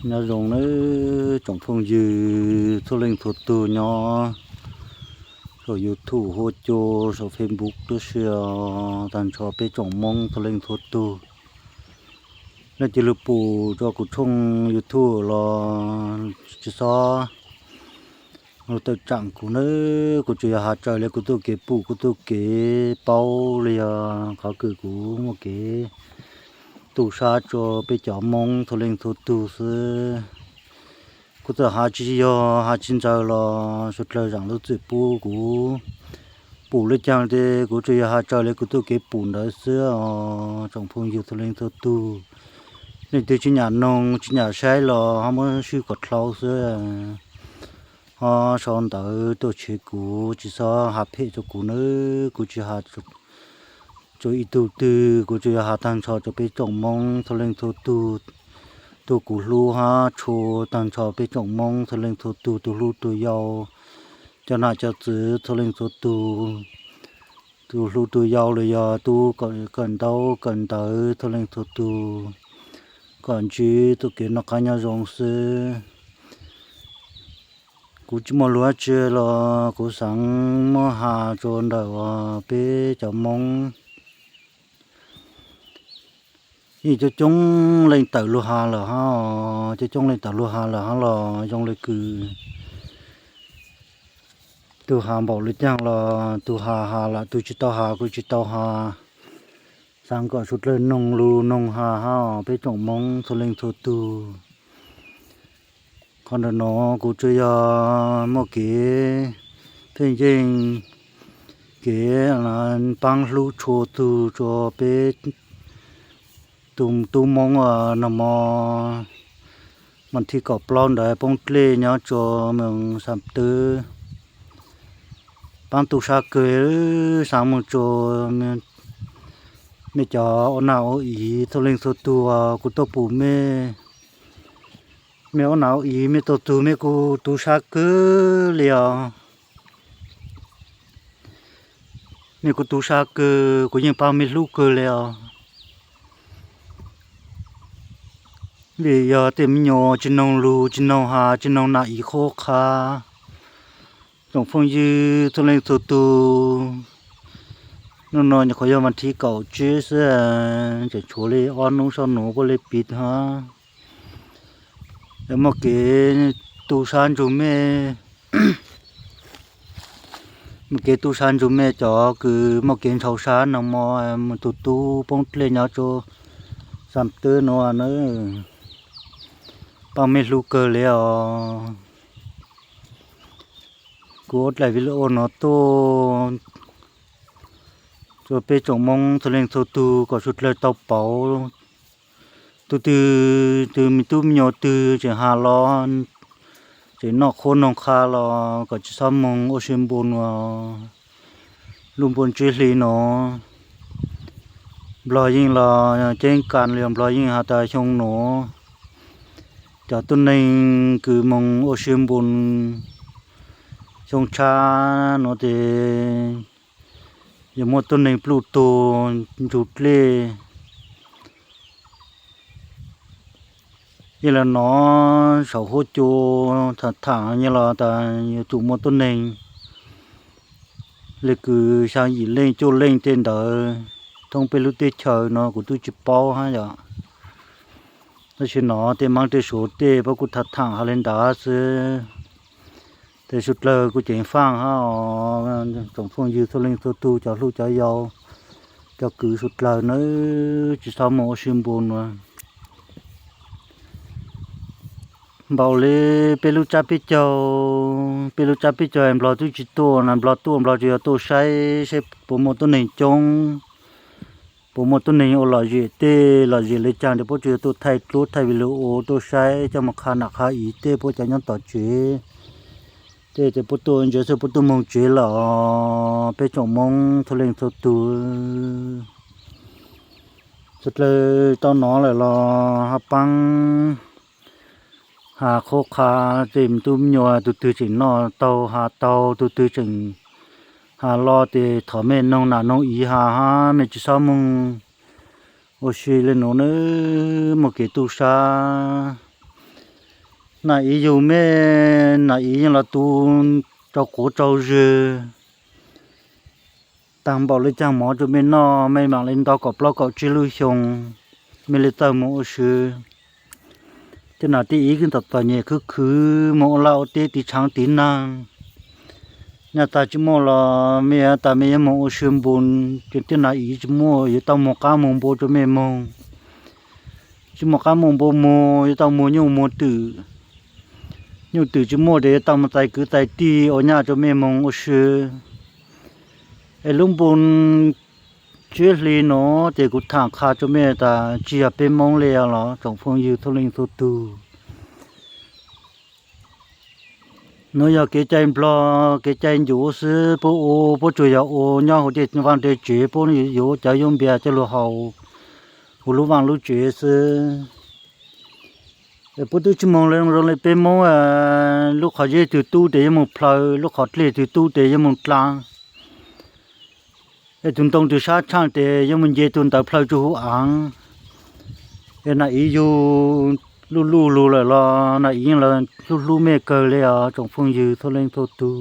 Nyob zoo nawb tsoom phooj ywg txhua leej txhua tug nyob saum YouTube, huab cua, saum Facebook tuab si, tag nrho peb tsoom Hmoob txhua leej txhua tug. Leej twg lug pum rua kuv tshooj YouTube los tsis xob lug tawm tsaam kuv nawb, kuv tsuas yog has raws le kuv txuj kev pum, kuv txuj kev paub los yog qhov kws kuv muaj kev tu sab rua peb cov Hmoob txhua leej txhua tug xwb. Kuv txawm has tsis yog has tsis ntxaws los suav dlawg zaam lub txim pub kuv. Pum le caag tes kuv tsuas yog has raws le kuv txuj kev pum ntawd xwb os tsoom phooj ywg txhua leej txhua tug. Leej twg tsis nyam noog tsis nyam saib los ho muab swb kom dlhau xwb, ho sau ntawv tuaj tshev kuv, tsis xob has phem rua kuv nawb, kuv tsis has rua ib tug twg, kuv tsuas yog has tag nrho rua peb tsoom Hmoob txhua leej txhua tug, tug kuv hlub hab tshua tag nrho peb tsoom Hmoob txhua leej txhua tug, tug hlub tug yau, cov nam cov txwv txhua leej txhua tug, tug hlub tug yau los yog tub kawm ntaub kawm ntawv txhua leej txhua tug, kom ntsib txuj kev noj qab nyob zoo xwb. Kuv tsis muaj lus dab tsi los kuv xaav muab has rua ntawm peb cov Hmoob. Yeej coob coob leej tawm lug has lawm hab, coob coob leej tawm lug has lawm hab los zoo le kws tug has npaum le caag los tug has has lawm, tug tsis tau has kuj tsis tau has, xaav kom suav dlawg noog lug noog has hab peb tsoom Hmoob txhua leej txhua tug. Qhov ntawm no kuv tsuas yog muaj kev pheej yeej kev paab hlub tshua tug rua peb tug tub Hmoob nag mo mas thib kaum plaub ntawd poob dlej nyob rua moos Xam Twb. Paab tu sab kawg, xaav moog rua mej cov ua nam ua ib txhua leej txhua tug, kuv tuaj pum mej, mej ua nam ua ib mej tuaj txug mej kuj tu sab kawg le os. Mej kuj tu sab kawg, kuv yeej paab mej hlub kawg le os. Vim yog tej me nyuam tsis noog lug tsis noog has tsis noog nam ib qhuab qha. Tsoom phooj ywg txhua leej txhua tug, nub no nyuam qhuav yog vas thib kaum tsib xwb, tseem tshuav le ob nub sab nuav puab le piv hab. Muaj kev tu sab nrug mej, muaj kev tu sab nrug mej cov kws muaj kev ntshau sab nag mo, moog tug tub poob dlej nyob rua Xam Twb nuav na, paab mej hlub kawg le os. Kuv ua dlaim video no tuaj rua peb tsoom Moob txhua leej txhua tug kom suav dlawg tau paub. Tug twg, tug me tub me nyuam twg tseem has los, tseem noj qhuab noog qha los kom tsis txhob moog ua si npu nuav. Lub npu ntsib hli nuav, Nplog yeej los ceeb kas li, Nplog yeej has tas xyoo nuav cov tuab neeg kws moog ua si npu xyoo tshab nuav tes yuav muaj tuab neeg pluj tuag ntsug dlej. Yeej los nov saum huab cua tham tham nyiaj los tas yuav tsum muaj tuab neeg le kws xyaa yim leej cuaj leej tej ntawd thoob peb lub teb chaws no kuv twb tsis paub hab yom. Tab sis nov tej Maab tej Suav tej puab kuj tham tham has le ntawd xwb. Tes suav dlawg kuj ceev faaj hab os, tsoom phooj ywg txhua leej txhua tug, cov hluj cov yau, cov kwv suav dlawg nawb, tsis txhob moog ua si npu nuav. Npaum le peb lub tsab peb caug, peb lub tsab peb caug Nplog twb tsis tuaj na, Nplog tuaj Nplog tsuas yog tuaj saib saib puas muaj tuab neeg coob, puas muaj tuab neeg ua lom zem tej lom zem le caag tes puab tsuas yog tuaj thaij dluab thaij video tuaj saib coj moog qha nam qha ib tej puab cov nyob tom tsev. Tej tes puab tuaj ntsia xwb puab tuaj moog tsev lawm. Peb tsoom Moob txhua leej txhua tug, suav dlawg tau nov lawm los ho paab has qhuab qha tej me tub me nyuam, tug twg tseem noj tau has tau, tug twg tseem has los tes thov mej noog nam noog ib has hab mej tsis txhob moog ua si le nuav nawb, muaj kev tu sab. Nam Iv yug mej, Nam Iv yeej los tu rau quav rau zwg, taag npaum le caag mov rua mej noj, mej maam le nto kaum plaub kaum tsib lub xyoo, mej le txawg moog ua si. Tej nam tej iv kuj tom txom nyem khwv khwv moog ua laj ua teb tiv tshaav tiv naag. Nyaj tag tsi muaj los mej tas mej yuav moog ua si npu, ces tej nam iv tsi muaj yuav tau moog qaab moog npu rua mej moog. Tsi muaj qaab moog npu moog, yuav tau muag nyuj muag twm. Nyuj twm tsi muaj ces yuav tau moog txais kwv txais tij ua nyaj rua mej moog ua si. Es lub npu tsib hli nuav ces kuv tham qha rua mej tas tsi yog peb Moob le los tsoom phooj ywg txhua leej txhua tug. Nuav yog kev cai Nplog kev cai ncuv xwb, puab ua puab tsuas yog ua nyob huv tej vaaj tej tsev, puab yuav cov yuav npias coj lug haus huv lub vaaj lub tsev xwb. Puab tub tsi moog zoo le peb Moob, lub qhov zeb twg tub tes yuav moog plhaw, lub qhov dlej twg tub tes yuav moog dlaa. Es tug ntoo twg sab tshaaj tes yuav moog nce tug ntawd plhaw rua huv aav. Es nam iv yug luj luj lug lawm los nam iv yeej los hlub hlub mej kawg le os tsoom phooj ywg txhua leej txhua tug,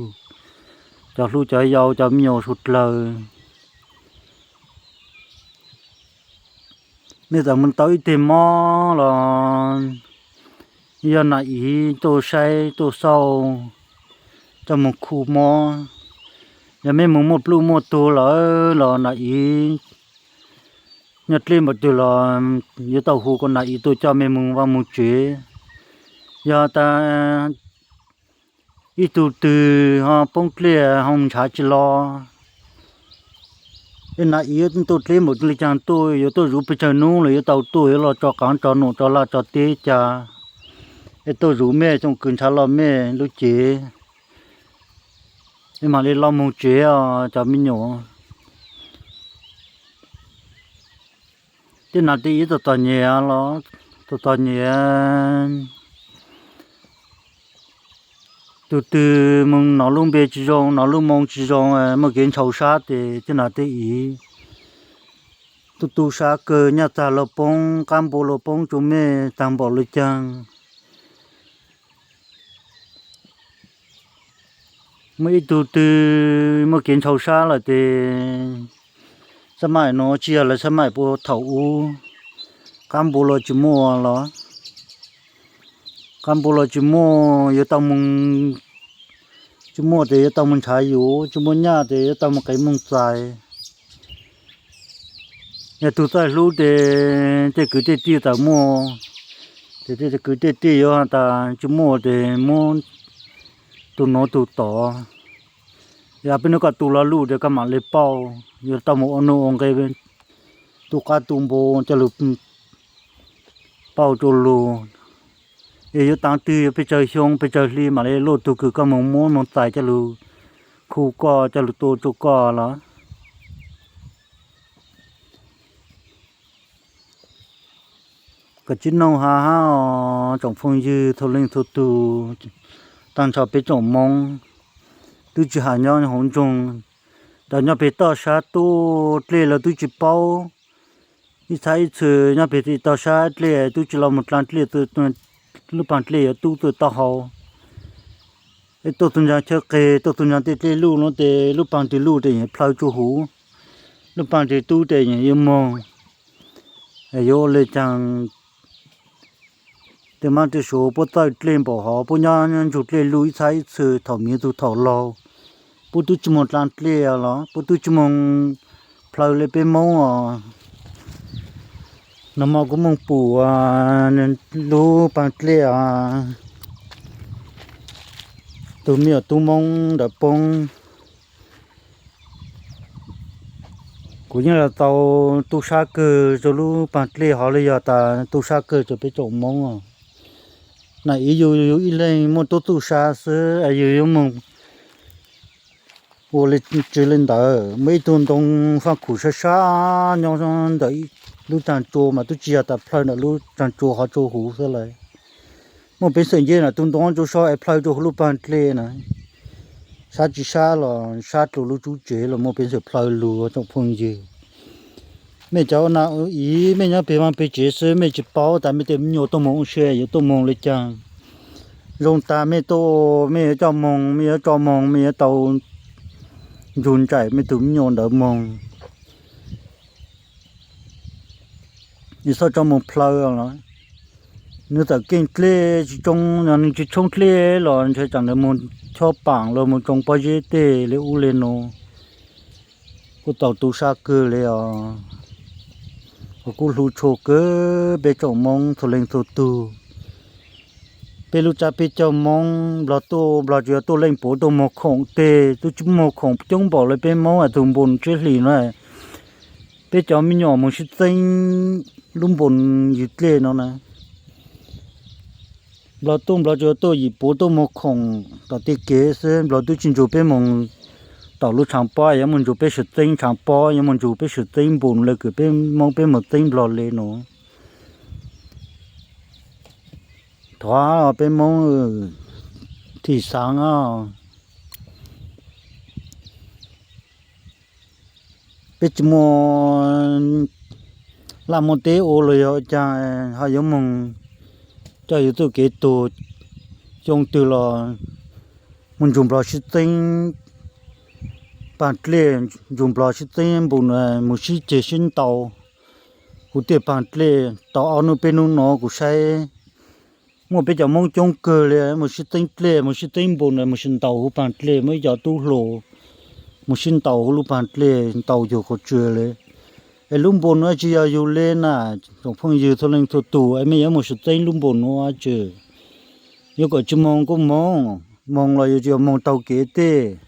cov hlub cov yau cov me nyuam suav dlawg. Mej txawm moog tau ib teg mob los yog nam iv tuaj saib tuaj xauj, coj moog khu mob. Yog mej moog muaj pluj muaj tuag lawm los nam iv nyob dlej npaum twg los yuav tau hu kom nam iv tuaj coj mej moog vaaj moog tsev. Yog tas ib tug twg ho poob dlej ho ntshav tsi los, es nam iv tuaj dlej npaum le caag tuaj, yuav tuaj zuv pes tsawg nub los yuav tau tuaj, yuav los tso qaav tso nuam tso laj tso teb ca, es tuaj zuv mej tsoom kws ntshav los mej lub cev, es mam le los moog tsev os cov me nyuam. Tej nam tej iv txom txom nyem los txom txom nyem, tug twg moog nov lub npe tsi zoo, nov lub moo tsi zoo, muaj kev ntshaus sab tes tej nam tej iv tu tu sab kawg, nyaj tag los poob, qaab npua los poob rua mej taag npaum le caag. Muaj ib tug twg muaj kev ntshaus sab lawm tes, xab maim nuav tsi yog lawv xab maim puag thaum ub, qaab npua los tsi muaj los, qaab npua los tsi muaj, yuav tau moog, tsi muaj tes yuav tau moog ntshav yuav, tsi muaj nyaj tes yuav tau moog qev moog txais. Yog tug txawj hlub tes tej kwv tej tij txawm muaj, tes tej kwv tej tij yuav has tas tsi muaj tes muab tug nuav tug tod. Yog peb nub koj tu lo lug tes koj mam le pauj, yuav tau moog ua nuj ua nqe, tu qab tu npua coj lug pauj rua lug. Es yuav taav twg yuav pes tsawg xyoo pes tsawg hli mam le luaj tug kws koj moog muab moog txais coj lug khu koj coj lug tua rua koj los. Koj tsi noog hab hab os tsoom phooj ywg txhua leej txhua tug, taag nrho peb tsoom Moob, tub tsi has nyob hauv nroog, cov nyob peg toj sab tuaj dlej los tub tsi paub. Ib txhab ib txhis nyob peg toj sab dlej tub tsi los moog dlaa dlej, lub paag dlej yuav tub txug taub hau. Tuaj txug ntsaa chaw qeg, tuaj txug ntsaa tej dlej luj nuav tes lub paag twg luj tes yeej plhaw rua huv, lub paag twg tub tes yeej yuav moog. Yuav ua le caag, tej maab tej suav puab txawj dlej npaum hov, puab nyob ntsug dlej luj ib txhab ib txhis thaum miv txug thaum laug, puab tub tsi moog dlaa dlej los puab tub tsi moog plhaw le peb Moob os. Nag hmo kuv moog pum lub paag dlej os, tug me nyuam tub Moob ntawd poob. Kuv yeej los tau tu sab kawg rua lub paag dlej hov le yog tas tu sab kawg rua peb tsoom Moob os. Nam iv yug yug ib leeg muaj tub txuj sa xwb es yug yuav moog ua le tsi le ntawd. Muaj ib tug ntoo faaj khum sab sab nyob ntawm lub taag tsua mas tub tsi yog tas plhaw ntawm lub taag tsua hov tsua huv xwb lawm. Muaj peev xwm nce ntawm tug ntoo tsua so es plhaw rua huv lub paag dlej na. Sab tsi sab los sab dlua lub tsub tsev los muaj peev xwm plhaw lug tsoom phooj ywg. Mej cov ua nam ua iv mej nyob peg vaaj peg tsev xwb mej tsi paub tas mej tej me nyuam tuaj moog ua si yuav tuaj moog le caag. Zoo tas mej tuaj, mej yuav coj moog, mej yuav tso moog, mej yuav tau ntsug nraim mej tug me nyuam ntawd moog. Nws txhob tso moog plhaw los, nws txawm keej dlej tsis tsoo, nws tsis tshoob dlej los ntshe tsaam ntawd moog chob paam los moog tsoo pob zeb tej le ub le nuav. Kuj tau tu sab kawg le os. Kuv kuj hlub tshua kawg peb tsoom Moob txhua leej txhua tug. Peb lub tsab peb caug Moob, Nplog tuaj, Nplog tsuas yog tuaj leej puav tuaj muag khoom tej, tub tsis muag khoom coob npaum le peb Moob tug npun tseb hlis no. Peb cov me nyuam mus sib txeeb lub npun ywg dlej no na. Nplog tuaj, Nplog tsuas yog tuaj yim puav tuaj muag khoom tom tej kev xwb, Nplog tub tsis ntsug peb moog tom lub tshaav pob, yuav moog ntsug peb sib txeeb tshaav pob, yuav moog ntsug peb sib txeeb npun le kws peb Moob peb mus txeeb Nplog le no. Thov peb Moob thim xaav os. Peb tsis muaj laj muaj teb ua los yog caag ho yuav moog coj yus txuj kev tuag xyoo twg los moog ntsug Nplog sib txeeb paag dlej, ntsug Nplog sib txeeb npun, mus sib ceg sib ntaus huv tej paag dlej. Tau ob nub peb nub no kuv saib muaj peb cov Moob coob kawg le, mus sib txeeb dlej, mus sib txeeb npun, mus sib ntaus huv paag dlej, muaj ib co tub hluas mus sib ntaus huv lub paag dlej ntaus yug qhov tsua le. Es lub npun nuav tsis yog yug le na, tsoom phooj ywg txhua leej txhua tug, es mej yuav mus sib txeeb lub npun nuav tsi, yuav kom tsis moog kuj moog, moog los yuav tsis yog moog taug kev tej.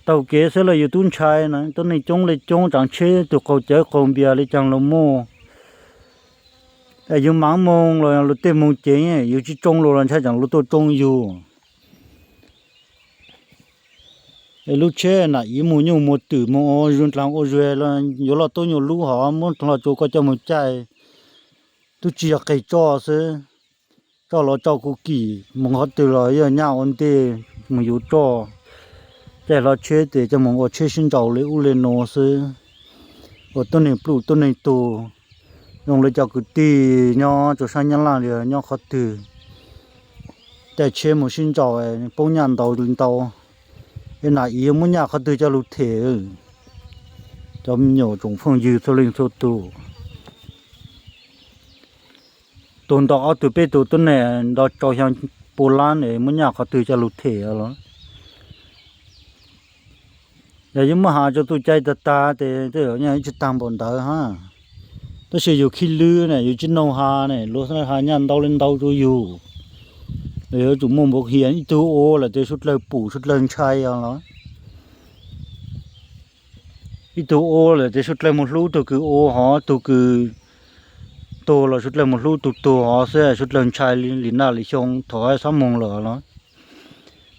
Taug kev xwb los yus tub ntshai na, tuab neeg coob le coob, tsaav tsheb tug qaug cawv qaug npias le caag los muaj. Es yus maav moog los luag tej moog ceev, yus tsis tsoo luag los ntshai tsaam luag tuaj tsoo yus. Es lub tsheb nam iv mus nyuj mus twm mus ua dlaag ua zug los yuav loj tuab nyuag lub hov muab hlo tsua koj coj mus caij, tub tsis yog qeg tsoj xwb. Tsoj los tsoj kuv kim, moog qhov twg los yog nyaj ua ntej moog yuav tsoj. Caij hlo tsheb tes coj moog ua tsheb sib nraus le ub le nuav xwb. Ua tuab neeg pluj tuab neeg tug, zoo le cov kwv tij nyob rua saab Nyab Laj li nyob qhov twg, caij tsheb moog sib nraus poob nyaj ntau li ntau. Es nam iv yuav muab nyaj qhov twg coj lug them? Cov me nyuam tsoom phooj ywg txhua leej txhua tug, tug ntaus ob tug peb tug tuab neeg nto rau xyaa pua lab es muab nyaj qhov twg coj lug them los? Yog yuav muab has rua txuj cai tag tag tes tej zaum nyaj tsis taag npaum ntawd hab. Tab sis yus khib lwb ne, yus tsis noog has ne, luag has nyaj ntau le ntau rua yus. Yuav tsum muaj npaum hiam ib tug ua lawm tes suav dlawg pum suav dlawg ntshai os los. Ib tug ua lawm tes suav dlawg moog hlub tug kws ua hov, tug kws tuag los suav dlawg moog hlub tug tuag hov xwb, suav dlawg ntshai li naj li xyoo. Thov xab moog lawm los,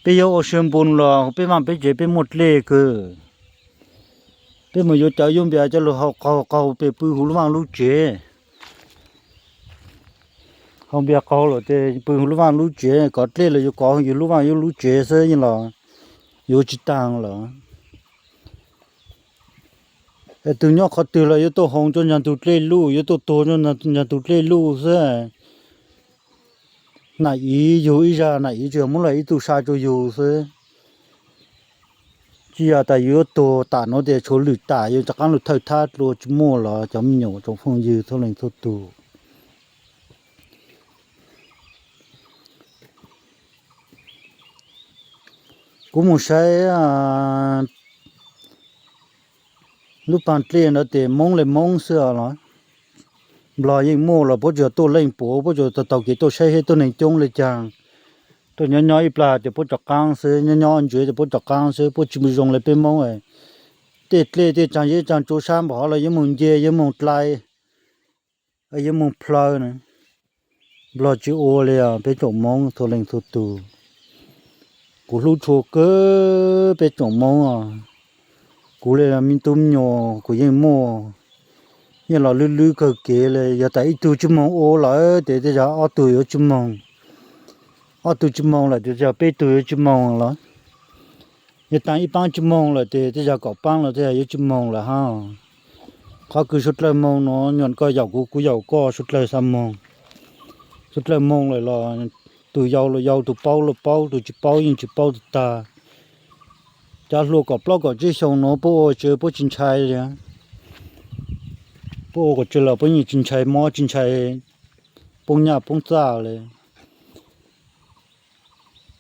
peb yuav ua sib npun los peb vaaj peb tsev peb muaj dlej kawg. Peb moog yuav cawv yuav npias coj lug hau qaug qaug pes pw huv lub vaaj lub tsev. Hau npias qaug lawm tes pw huv lub vaaj lub tsev, kov dlej los yuav kov yug lub vaaj yug lub tsev xwb los yuav tsis taag lawm. Es tug nyob qhov twg los yuav tuaj hoo rua nraag tug dlej luj, yuav tuaj tuag rua nraag tug dlej luj xwb. Nam iv yug ib zag nam iv tsuas yog muab lawm ib tug sa rua yug xwb. Tsis yog tas yus yuav tuag tam nuav tes tshuav lwm tam yus rov qaab lug thawj thab dlua tsis muaj los cov me nyuam tsoom phooj ywg txhua leej txhua tug. Kuv moog saib lub paag dlej ntawd tes Moob le Moob xwb os los. Nplog yeej muaj los puab tsuas yog tuaj leej puav, puab tsuas taug kev tuaj saib seb tuab neeg coob le caag. Tuaj nyob nyob ib plag tes puab rov qaab xwb, nyob nyob ntsuav tes puab rov qaab xwb, puab tsis zoo le peb Moob. Tej dlej tej tsaag zeb tsaag tsuav sab npaum hov los yuav moog nce yuav moog dlai, yuav moog plhaw na. Nplog tsis ua li os peb tsoom Moob txhua leej txhua tug. Kuv hlub tshua kawg peb tsoom Moob os. Kuv li me tub me nyuam kuv yeej muaj, yeej los lwb lwb kawg kev li. Yog tas ib tug tsis moog ua lawm tes tej zag ob tug yuav tsis moog. Ob tug tsis moog lawm tes tej zag peb tug yuav tsis moog los. Yog tas ib paab tsis moog lawm tes tej zag kaum paab los tej zag yuav tsis moog lawm hab. Qhov kws suav dlawg moog nuav nyuam koj yaum kuv kuv yaum koj suav dlawg xaav moog. Suav dlawg moog lawm los Tus yau los yau, tus paub los paub, tus tsis paub yeej tsis paub tag tag. Cov hluas kaum plaub kaum tsib xyoo no puab ua tsev puab tsis ntshai li. Puab ua kom tsev los puab yeej tsis ntshai mob tsis ntshai poob nyaj poob txaj li.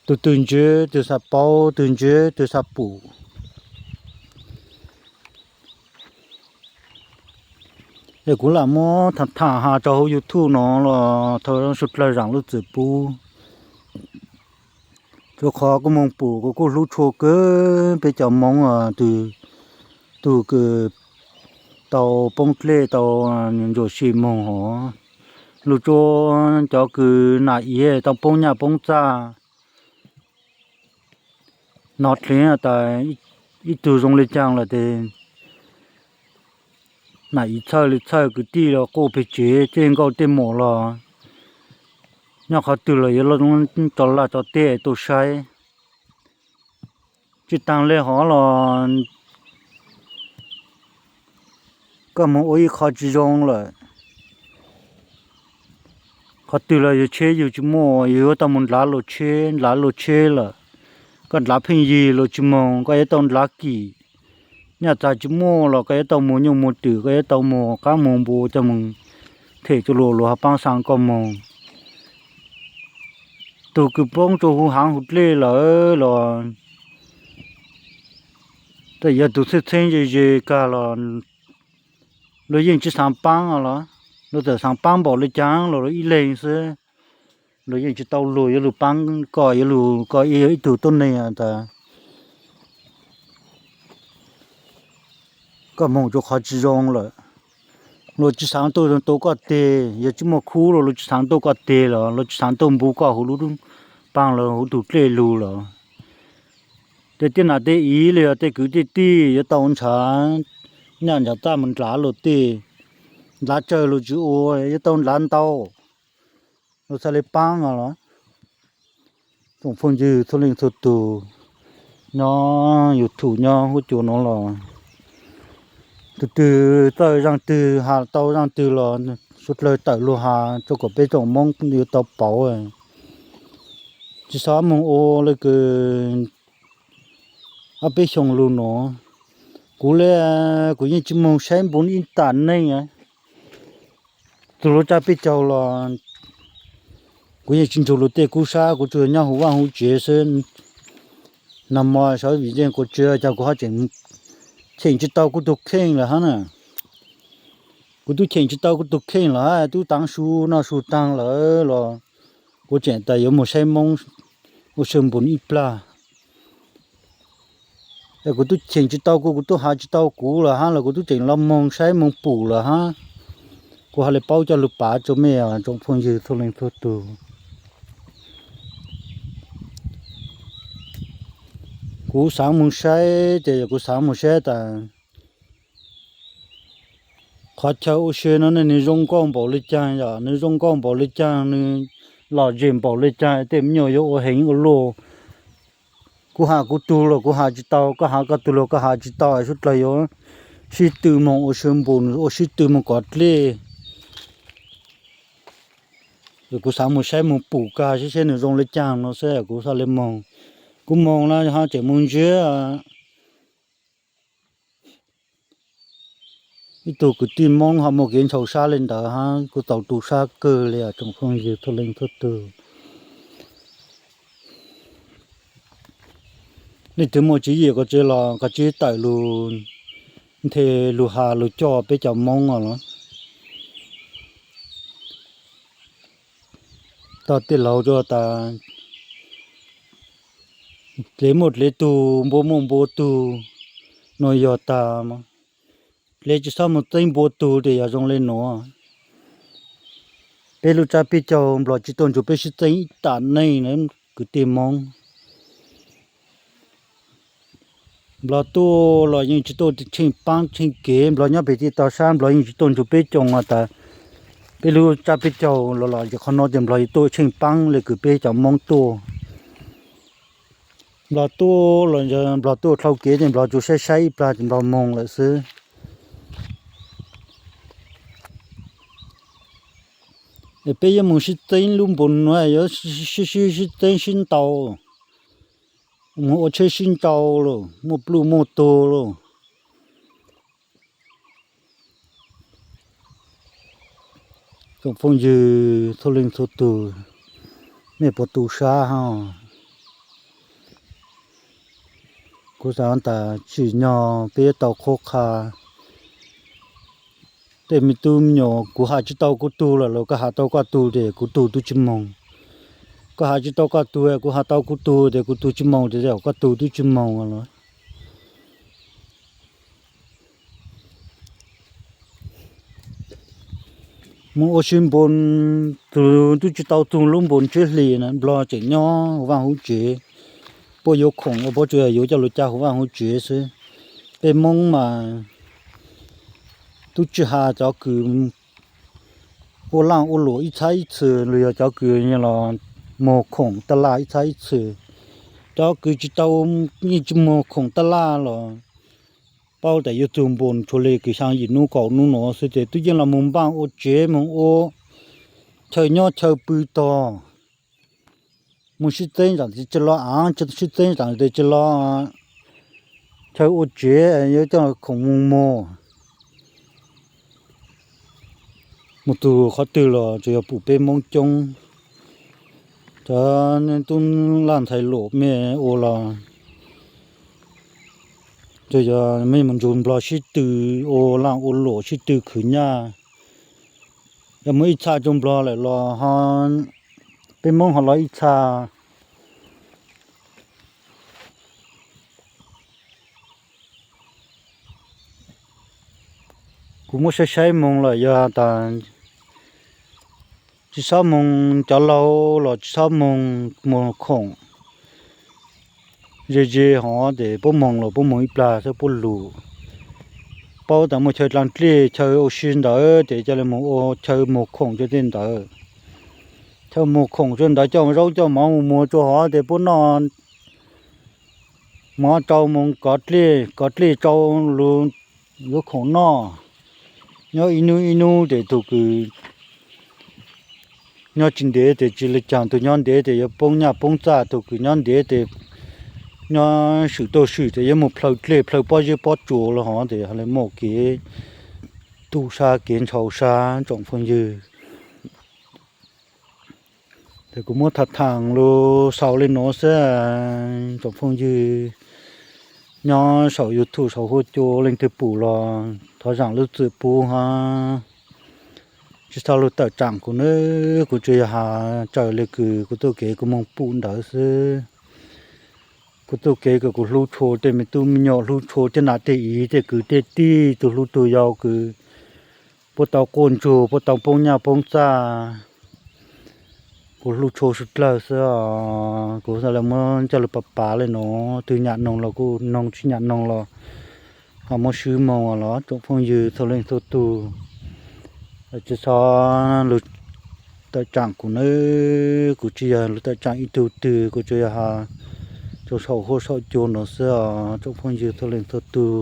Tus twg ntseeg twg xav paub, twg ntseeg twg xav pum. Es kuv lam muab tham tham has rau hauv YouTube no los thov sawv dlawg zaam lub txim pub. Rua qhov kuv moog pum kuv kuj hlub tshua kawg peb cov Moob, tus kws tau poob dlej tau ntsuam sim moog hov, lug rua cov kws nam iv tau poob nyaj poob txaj. Nov dlheev tas ib tug zoo le caag lawm tes nam iv txhawj li txhawj, kwv tij los quaj peg tsev, tej nkauj tej muam los nyob qhov twg los yuav tso laj tso teb tuaj saib. Tsi taag le hov los koj moog ua ib qho tsi zoo lawm. Qhov twg los yog tsheb yug tsi muaj, yug yuav tau moog ndlav luas tsheb, ndlav luas tsheb lawm. Koj ndlav pheej yig luas tsi moog, koj yuav tau ndlav kim. Nyaj txag tsi muaj los koj yuav tau muag nyuj muag twm, koj yuav tau muag qaab muag npua coj moog them rua luas, luas ho paab xaa koj moog. Tug kws poob rua huv haav huv dlej lawm los tej yog tug txheeb txheeb ze ze kag los luas yeej tsi xaav paab los, luas txawm xaav paab npaum le caag los luas ib leeg xwb. Luas yeej tsi tau lug yuav lug paab koj, yuav lug koj ib, yog ib tug tuab neeg tas koj moog rua qhov tsi zoo lawm. Luas tsi xaav tuaj tua koj teg, yog tsi muaj khub los luas tsi xaav tuaj koj teg los luas tsi xaav tuaj npu koj huv lub paag los huv tug dlej lug los. Tej tij nam tej iv los yog tej kwv tej tij yuav tau ntshaw nyaj ntshaw txaj moog ndlav luas tej, ndlav tsawg luas tsi ua, yuav tau ndlav ntau, luas xaav le paab os los. Tsoom phooj ywg txhua leej txhua tug nyob YouTube nyob huab cua nuav los, tug twg txawj zaaj twg has tau zaaj twg los suav dlawg tawm lug has rua kom peb tsoom Moob yuav tau pauv. Tsi xob moog ua le kws ob peb xyoos lug nuav, kuv le, kuv yeej tsi moog saib npu ib tam neej. Tug lub tsab peb caug los kuv yeej tsi nrug lug tej kub sab, kuv tsuas nyob huv vaaj huv tsev xwb. Nag mo sawv vim yeej kuv tsi, cas kuv ho tseem cheem tsi tau kuv tug kheej lawm hab na. Kuv tub cheem tsi tau kuv tug kheej lawm hab, tub taav su noj su taag lawm los kuv tseem tas yuav moog saib Moob ua sw npum ib plag. Kuv tub cheem tsi tau kuv, kuv tub has tsi tau kuv lawm hab los kuv tub tseem los moog saib moog pum lawm hab. Kuv ha le paub coj lug pav rua mej tsoom phooj ywg txhua leej txhua tug. Kuv xaav moog saib ces yog kuv xaav moog saib tas qhov chaw ua si no ne nws zoo nkauj npaum le caag, yog nws zoo nkauj npaum le caag, nws lom zem npaum le caag, tej me nyuam yuav ua heev ua luaj. Kuv has kuv tug los kuv has tsi tau, koj has koj tug los koj has tsi tau, suav dlawg yuav sib tw moog ua sw npum, ua sib tw moog kov dlej. Kuv xaav moog saib moog pum kag seb seb nws zoo le caag no xwb kuv xaav le moog. Kuv moog na ho tseem moog ntsiab. Ib tug kwv tij Moob ho muaj kev ntshaus sab le ntawd hab, kuv txaus tu sab kawg li tsoom phooj ywg txhua leej txhua tug. Leej twg muaj tswv yim koj tsi los koj tsi tawm lug nthe lug has lug coj peb cov Moob os los. Tog tej laug rua tas dlev muaj dlev tug, npua muaj npua tug, nuav yog tas dlev tsi xob moog txeeb npua tug tes yog zoo le nuav. Peb lub tsab peb caug nplog tsi tuaj nrug peb sib txeeb ib tam neej na kwv tij Moob. Nplog tuaj los yeej tsi tuaj tsheej paab tsheej kev, nplog nyob pem tej tog sab nplog yeej tsi tuaj nrug peb coob tas peb lub tsab peb caug los los ces qhov no ces nplog yuav tuaj tsheej paab le kws peb cov Moob tuaj. Nplog tuaj los nplog tuaj dlhau kev ces nplog tsuas saib saib ib plag ces nplog moog lawm xwb. Es peb yuav mus sib txeeb lub npoos no, yuav sib sib sib txeeb sib ntaus, mus ua tsheb sib ntaus lauj, muaj pluj muaj tuag lauj. Tsoom phooj ywg txhua leej txhua tus, mej puas tu sab ho? Kuv xav tas tsim nyog peb yuav tau qhuab qha. Tej me tub me nyuam, kuv has tsis tau kuv tug lawm los koj has tau koj tug ces kuv tug twb tsis moog. Koj has tsis tau koj tug, kuv has tau kuv tug ces kuv tug tsis moog ces koj tug twb tsis moog los. Mus ua si npoos, tug twb tsis tau tug lub npoos tsib hlis na, Nplog tseem nyob huv vaj huv tsev, puab yuav khoom ua puab tsuas yog yuav coj lug cab huv vaj huv tsev xwb. Peb Moob mas tub tsis has cov kws ua laaj ua luam ib txhab ib txhis los yog cov kws los muag khoom taj laj ib txhab ib txhis. Cov kws tsis tau, yeej tsis muag khoom taj laj los paub tas yuav tug npoos tsuas le kws xyaa yim nub kaum nub nuav xwb ces tub yeej los mus npaaj ua tsev, mus ua chaw nyob chaw pw tog. Mus sib txeeb zaam tes tsi los aav, sib txeeb zaam tes tsi los chaw ua tsev, yuav coj khoom mus muag. Mus tug qhov twg los tsuas yog pum peb Moob coob. Cov tub laj ntxhais luam mej ua los tsuas yog mej mus nrug Nplog sib tw ua laaj ua luam, sib tw khwv nyaj. Yog muaj ib txha rua Nplog lawm los ho peb Moob ho los ib txha. Kuv muab saib saib moog los yog tas tsi xob moog, cov laug los tsi xob moog muag khoom. Ze ze hov tes puab moog los puab moog ib plag xwb puab lug. Paub tas muaj chaw dlaa dlej chaw ua si ntawd tes ca le moog ua chaw muag khoom rua tej ntawd. Chaw muag khoom rua ntawd coj zaub coj mov mus muag rua hov tes puab noj mov rau moog kov dlej, kov dlej rau lug yuav khoom noj. Nyob ib nub ib nub tes tug kws nyob tsi ntev tes tsi le caag, tug nyob ntev tes yuav poob nyaj poob txaj, tug kws nyob ntev tes nyob swm tuaj swm tes yuav moog plhaw dlej plhaw pob zeb pob tsuas los hov tes le muaj kev tu sab kev ntshau sab tsoom phooj ywg. Tes kuv muab tham tham lug xaus le nuav xwb tsoom phooj ywg nyob saum YouTube saum huab cua leej twg pum los thov zaam lub txim pub hab. Tsi txhob lug tawm tsaam kuv nawb, kuv tsuas yog has raws le kws kuv txuj kev kuv moog pum ntawd xwb. Kuv txuj kev kws kuv hlub tshua tej me tub me nyuam, hlub tshua tej nam tej iv tej kwv tej tij, tug hlub tug yau kws puab tau quaj ntsug puab tau poob nyaj poob txaj. Kuv hlub tshua suav dlawg xwb os. Kuv xaav le muab coj lug pav pav le nuav, twg nyam noog los kuj noog, tsi nyam noog los ho muab swb moog los tsoom phooj ywg txhua leej txhua tug. Tsi txhob lug tawm tsaam kuv nawb, kuv tsi yog lug tawm tsaam ib tug twg, kuv tsuas yog has rua saum huab saum cua nuav xwb os tsoom phooj ywg txhua leej txhua tug.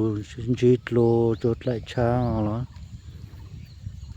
Ntsib dlua rua dlaim tshab os.